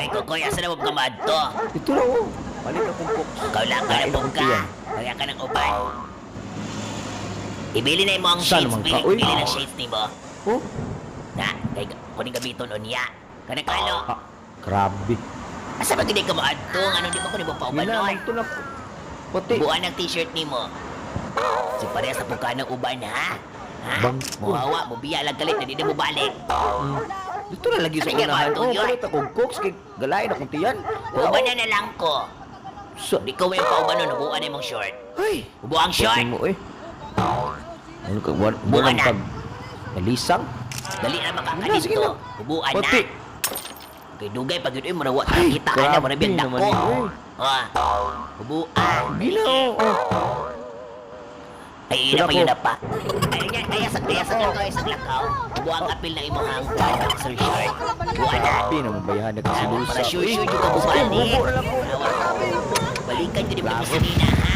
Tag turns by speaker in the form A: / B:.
A: Ay, Kokoy, asa na mo ka maadto?
B: Ito na oh. Balik akong Cokes.
A: Kaula ka na
B: Kain
A: po
B: akong
A: ka.
B: tiyan.
A: Kaya ka ng uban. Ibili na mo ang
B: Saan
A: shades.
B: naman ka,
A: Bili,
B: uy?
A: bili ng shades nimo.
B: Oh.
A: Na, kay kuning gamiton unya. Kanang kalo.
B: Ah, grabe.
A: Asa ba gid ka maadto? Ano di mo ko nimo
B: Gina,
A: paubanon?
B: magto na. Pati.
A: Buwan ang t-shirt nimo. Si parehas sa puka ng uban, ha? Ha?
B: Bangko.
A: Muhawa, mubiya lang galit na di na mo balik.
B: Dito na lagi sa
A: Sabi nga,
B: unahan.
A: Bartol,
B: Oh,
A: yun.
B: palit akong Cokes kay galain akong tiyan.
A: Uban na na lang ko.
B: Sa
A: Di ko may paubanon, ubuan na imong short.
B: Ay,
A: Ubo ang short.
B: pati mo eh. Ano ka buwan
A: Buwan
B: buwan
A: na.
B: pag nalisang?
A: Dali na
B: Sige na,
A: makakadito.
B: sige na.
A: Ubuan na.
B: Pati.
A: Kay dugay pag yun, murawa
B: Ay,
A: kita ka na, mura
B: grabe
A: biyang
B: naman
A: dako.
B: eh, uy.
A: Ah, ubuan.
B: Gina oh. Oh.
A: Ay, ina pa
B: Sila
A: yun
B: ko.
A: na pa. Ay, nya, kaya lakaw, ay sa lakaw. Ubuan ang apil na imong hangkay, boxer short. Ubuan na.
B: Grabe naman bayahan na kasi
A: Para
B: lusa.
A: sure sure yung ka bubalik.
B: Sige, bubo na lang ko.
A: Balikan ko di ba mo sinina, ha?